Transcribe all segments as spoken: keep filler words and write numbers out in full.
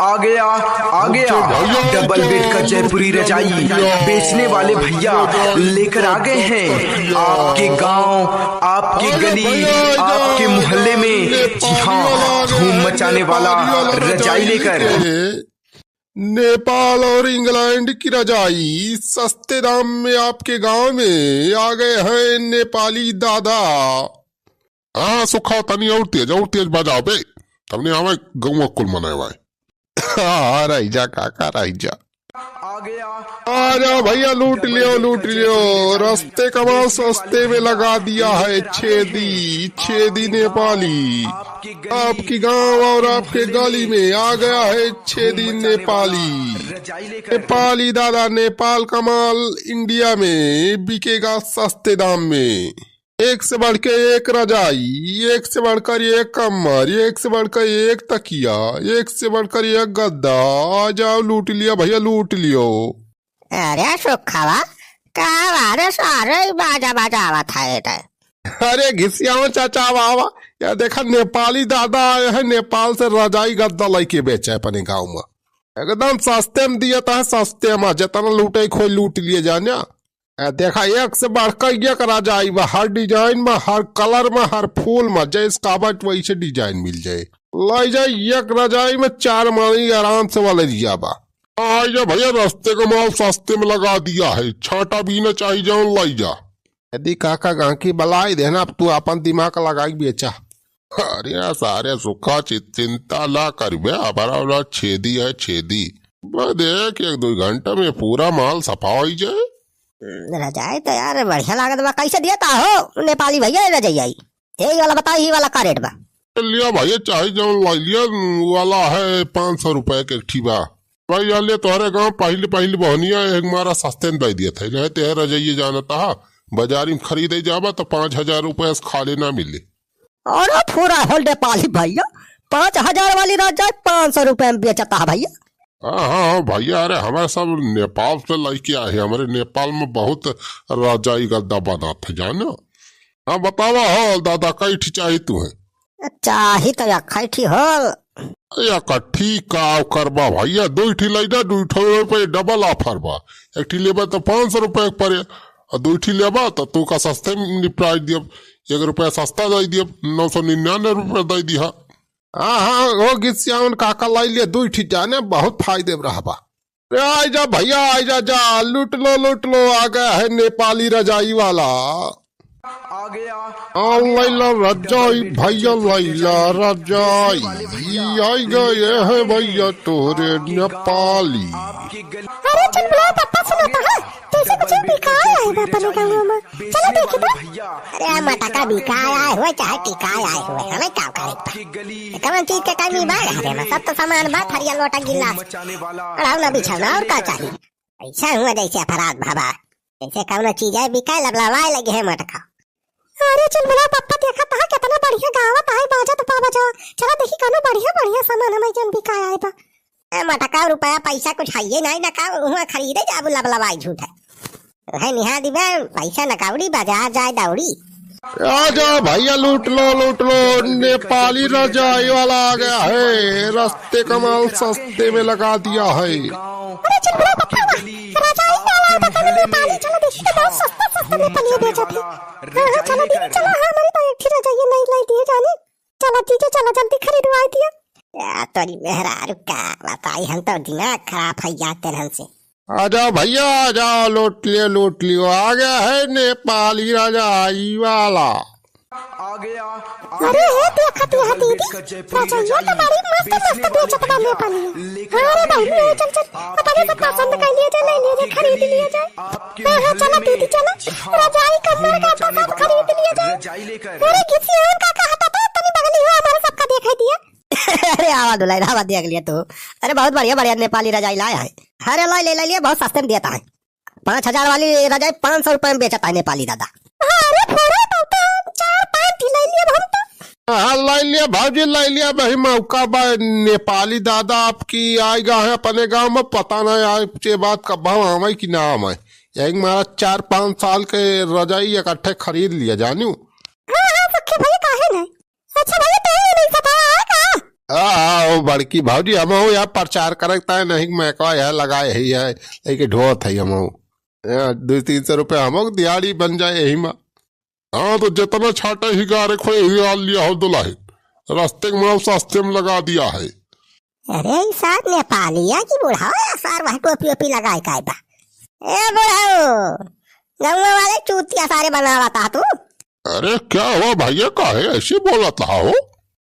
आ गया, आ गया। डबल बेड का जयपुरी रजाई बेचने वाले भैया लेकर आ गए हैं। आपके गांव, आपकी गली, आपके मोहल्ले में, जी हाँ, धूम मचाने वाला रजाई लेकर। नेपाल और इंग्लैंड की रजाई सस्ते दाम में आपके गांव में आ गए हैं नेपाली दादा। हाँ, सुखा, तनी और तेज, और तेज बजाओ बे। तमने आवे गौवा कुल मनाए वाए। हाँ, रह जा काका, रह जा। आ गया। आ जा भैया, लूट लियो, लूट लियो। रस्ते का माल सस्ते में लगा दिया है। छेदी, छेदी नेपाली। आपकी गांव और आपके गली में आ गया है छेदी नेपाली। नेपाली दादा, नेपाल का माल इंडिया में बिकेगा सस्ते दाम में। एक से बढ़ के एक रजाई, एक से बढ़कर एक कम्बल, एक से बढ़कर एक तकिया, एक से बढ़कर एक गद्दा। आ जाओ, लूट लिया भैया, लूट लियो। अरे सुखवा, का बारे सारे ही बाजा बजावत है इधर? अरे घिसियाओ चाचा, आवा, आवा। या देखा, नेपाली दादा आए हैं नेपाल से, रजाई गद्दा लेके बेचे अपने गाँव में। एकदम सस्ते में दिया था, सस्ते में, जितना लूटे खोई लूट लिए जाने। आ, देखा, एक से बढ़कर एक रजाई बा, हर डिजाइन में, हर कलर में, हर फूल में, जैस का बात वैसे डिजाइन मिल जाए। लाई जाए, एक रजाई में चार मानी आराम से वाले दिया बा। आ जा भैया, रस्ते का माल सस्ते में लगा दिया है, छांटा भी ना चाही, जाओ लाई जा। यदि काका गांकी बलाई देना, अब तू अपन दिमाग लगाई बेचा। अरे सारे सुखा चि-, चिंता ना करिबे, हमारा वाला छेदी है, छेदी। बस देख, एक दो घंटा में पूरा माल सफा होई जाए। हम्म, रजाई तो यार बढ़िया लागत बा। कैसे दिया ता हो नेपाली भैया ये रजाई आई? यही वाला बताओ, यही वाला का रेट बा? लिया भैया, चाहे जौन लाई लिया, वाला है पाँच सौ रुपया के एक ठी बा। भाई, या ले तोहरे गाँव पहली पहली बहनिया, एक मारा सस्ते में दे दिया था। नहीं तो रजाइए जानता हा, बाजारी में खरीदे जाबा तो पाँच हजार रुपया से खाली ना मिले। अरे पूरा हो नेपाली भैया, पाँच हजार वाली रजाई पाँच सौ रुपया में बेचता है भैया। हाँ, हाँ, हाँ, भैया, अरे, हमारे सब नेपाल से लेके आए हैं। हमारे नेपाल में बहुत रजाई गद्दा बनात है, जानो। हाँ, बतावा हो, दादा, कई ठी चाही तू है? चाही तो एक ठी हो। एक ठी का करबा भैया, दो ठी लाई ना, दो ठो पे डबल ऑफर बा। एक ठी लेबा तो पाँच सौ रुपया के पड़े, और दो ठी लेबा तो तू का सस्ते में निपटाई दियब, एक रुपया सस्ता दे दियब, नौ सौ निन्यानवे रुपया दे दिया। हाँ, हाँ, हो गिसियावन काका लाई लिया, दुई ठी जाने बहुत फायदे में रहबा। रे, आई जा भैया, आई जा, जा, लूट लो, लूट लो, आ गया है नेपाली रजाई वाला। आ गया। हाँ, लैला रजाई, भैया लैला रजाई, आई गए हैं भैया तोरे नेपाली। अरे चुलबुला पप्पा, सुना तो है, जैसे कुछ बिकाए आए बा अपने गाँव में। चला देखी तो। अरे मटका बिकाए आए हुए चाहे टिकाए आए हुए, हमें का करे बा? कौन चीज के कमी बा घरे में? सब तो सामान बा, थरिया लोटा गिलास, अढ़ौना बिछौना, और का चाहिए? ऐसा हुआ जैसे अपराध भवा, जैसे कौनो चीज है बिकाए लबलबाए लगे है मटका। अरे चुलबुला पप्पा, देखा तहा कितना बढ़िया गावत है, बाजत बा बजा। चला देखी कौनो बढ़िया बढ़िया सामान हमें जन बिकाए आए बा। ए, मटका रुपया पैसा कुछ हइये नाई ना का, उहाँ खरीदे जाबू लबलबाई झूठ है। है निहा दिबे, पैसा न कौड़ी, बाजार जाए दौड़ी। आ जाओ भैया, लूट लो, लूट लो, नेपाली रजाई वाला आ गया है, रस्ते का माल सस्ते में लगा दिया है। अरे चुलबुला पप्पा, रजाई वाला आ गया, नेपाली, चलो देखी तो बहुत सस्ता सस्ता नेपाली बेचत है। हाँ, हाँ, चलो दीदी, चलो, हाँ, हमारी तो एक ही रजाई नहीं लाई दिए जाने। चला जीजा, चला जल्दी खरीदवाई दिया। या तोरी मेहरारू का बताई, हम तो दिमाग खराब है जाते रहन से। आ जाओ भैया, आ जाओ, लूट लियो, लूट लियो, आ गया है नेपाली रजाई वाला। आ गया। अरे हे देखत यहाँ दीदी, रजइया तो बड़ी मस्त मस्त बेचत बा नेपाली। हाँ रे बहिनी, चल चल, अपने से पसंद कर लिया जाए, ले लिया जाए, खरीद लिया जाए। हाँ हाँ, चला दीदी चला, रजाई कम्बल का तो सब खरीद लिया जाए। अरे घिसियान का कहता था, तनी बगली हो, हमारे सबका देखाई दिया। अरे आवा दुलारी, आवा देख लिया तू। अरे बहुत बढ़िया बढ़िया नेपाली रजाई लाया है। अरे लाई ले, लाई ले, बहुत सस्ते में देता है। पाँच हजार वाली रजाई पाँच सौ रुपए में बेचता है नेपाली दादा। अरे पूरा तो चार पाँच ही लाई लिया हम तो। हाँ, लाई लिया भौजी, लाई लिया, वही मौका बा। नेपाली दादा आपकी आएगा है अपने गाँव में, पता नहीं आज के बाद कब हम आवे कि ना आवे। यही मारा चार पाँच साल के रजाई इकट्ठे खरीद लिया जानू। हाँ हाँ सखी भाई, काहे नहीं? अच्छा भैया, तू ही नहीं सताया है का? आ, आ, ओ बड़की भौजी, हमहू यहाँ प्रचार करक ताई नहीं, मैं कहा यहाँ लगाए है, यहाँ लेके ढोत है हमहू। यहाँ दो तीन सौ रुपया हमहू दिहाड़ी बन जाए यही मा। हाँ, तो जितना छाटा ही गारे खोए ही गाल लिया हो दुलाहिन, रस्ते के माल सस्ते में लगा दिया है। अरे, ई सार नेपालिया की बुढ़ावा या सार वह टोपी ओपी लगाए काय बा? ए बुढ़ऊ, गौवा वाले चूतिया सारे बनावत हा तू। अरे, क्या हुआ भैया, काहे ऐसे बोलत हा हो?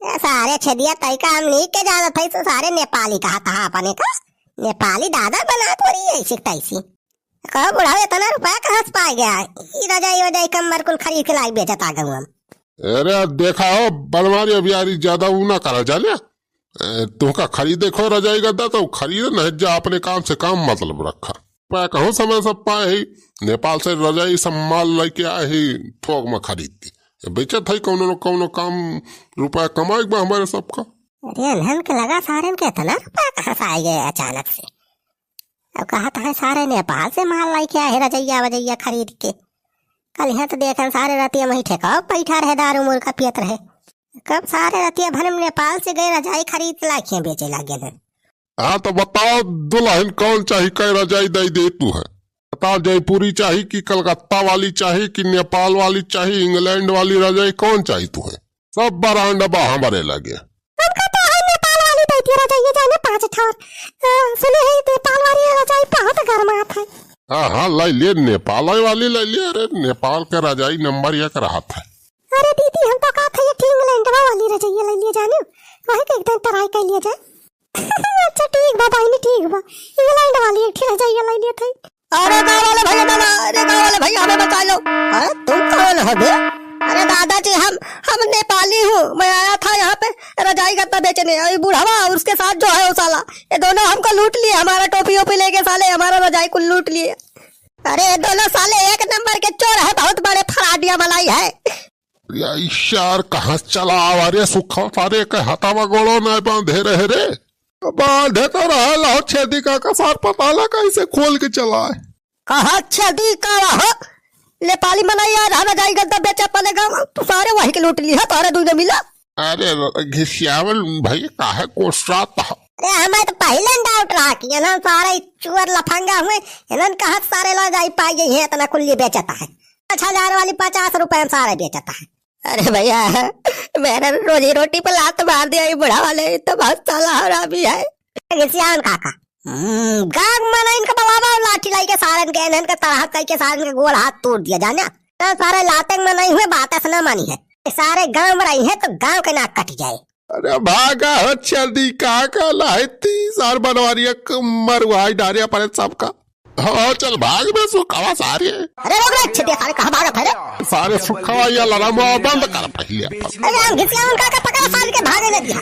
ए सारे छेदिया, तैका हम नीक के जानत हई, तो सारे नेपाली कहत हा अपने का। नेपाली दादा बनात हो रही है ऐसी तैसी। कहो बुढ़ऊ, इतना रुपया कहाँ से पाए गया? ई रजाई वजाई कम्बल कुल खरीद के लाई बेचत आ गऊ हम। अरे देखा हो बनवारी, अब यारी ज्यादा ऊ ना करा जाने। ए, तुहका खरीदे को रजाई गद्दा तो खरीद, नहीं जा अपने काम से काम मतलब रखा। रुपया कहूँ समय सब पाए ही, नेपाल से रजाई सब माल लेके आए ही, थोक में खरीद दी। ये बेचत है कौनो न कौनो काम, रुपया कमाए बा हमारे सबका। अरे इन्हन के लगा सारन के इतना रुपया कहाँ से आए गए अचानक से? अब कहत है सारे नेपाल से माल लेके आए रजैया वजैया खरीद के। कल यहाँ तो देखन सारे रतिया वहीं ठेकाव बैठा रहे, दारू मुर्गा पियत रहे। कब सारे रतिया भर में नेपाल से गए रजाई खरीद के लाखे बेचे लागे हैं। हाँ तो बताओ दुलाहिन कौन चाही, कै रजाई दे दे तू है? बताओ जयपुरी चाही कि कलकत्ता वाली चाही कि नेपाल वाली चाही, इंग्लैंड वाली रजाई कौन चाही तू है? सब ब्रांड बा हमारे लगे। हमका तो है नेपाल वाली दैती रजाई जाने पाँच ठौर। अ, सुने है नेपाल वाली रजाई बहुत गरमात है। हाँ, हाँ, लै लिए नेपाल वाली लै लिए। अरे नेपाल के रजाई नंबर एक रहत है। अरे दीदी, हम तो कहत है ये ठीक इंग्लैंड वाली रजाई लै लिए जाने, वही के एक दिन try कर लिया जाए। अच्छा ठीक बा बहिनी, ठीक बा, इंग्लैंड वाली एक ठे रजाई लै लिए थे। अरे गाँव वाले भैया, दादा, अरे गाँव वाले भैया, हमें बचा लो। अरे तुम कौन हो बे? अरे दादाजी, हम, हम नेपाली हूँ। मैं आया था यहाँ पे रजाई गद्दा बेचने। अभी बुढ़ावा और उसके साथ जो है वो साला, ये दोनों हमको लूट लिए, हमारा टोपी ओपी लेके साले हमारा रजाई को लूट लिए। अरे ये दोनों साले एक नंबर के चोर है, बहुत बड़े फराडिया मलाई है। या यार, कहाँ से चला आवा रे सुखा, सारे के हाथावा गोड़ो ना बांधे रहे रे। तो बांधे तो रहल हो छेदी काका, सार पता ना कैसे खोल के चला है। कहाँ छेदी का हो? नेपाली मनई आ रहा रजाई गद्दा बेचे अपने गाँव, तू सारे वही के लूट ली है, तोहरे दुइ न मिला। अरे घिसियावन भाई, काहे गुस्सात हो? अरे हमें तो पहले doubt रहा कि इन्हन सारे चोर लफंगा हुए, इन्हन कहाँ सारे ला जाई पाई है, इतना कुल्ली बेचता है। पाँच हजार वाली पचास रुपए में सारे बेचता है। अरे भैया, मेरे रोजी रोटी पे लात मार दिया ये बुढ़ा वाले, ये तो बहुत साला हरामी है। घिसियान काका, हम्म, गाँव में ना इनका बलावा और लाठी लाई के सारन के, इनके तरह कई के सारन के गोड़ हाथ तोड़ दिया जाना। तो सारे लाते में नहीं हुए, बात ऐसा ना मानी है। ये सारे गाँव में रही है तो गाँव के नाक कट जाए। अरे भागा हो छेदी काका, लाइती सार बनवारी एक मरुआई डारिया पड़े सबका। हाँ, चल भाग बे सुखवा सारे। अरे रुक रे, छिटिया सारे कहाँ भागत है रे? सारे सुखवा या लड़ामा बंद कर पहिले। अरे हम घिसियावन काका पकड़ा सारे के भागे न दिया।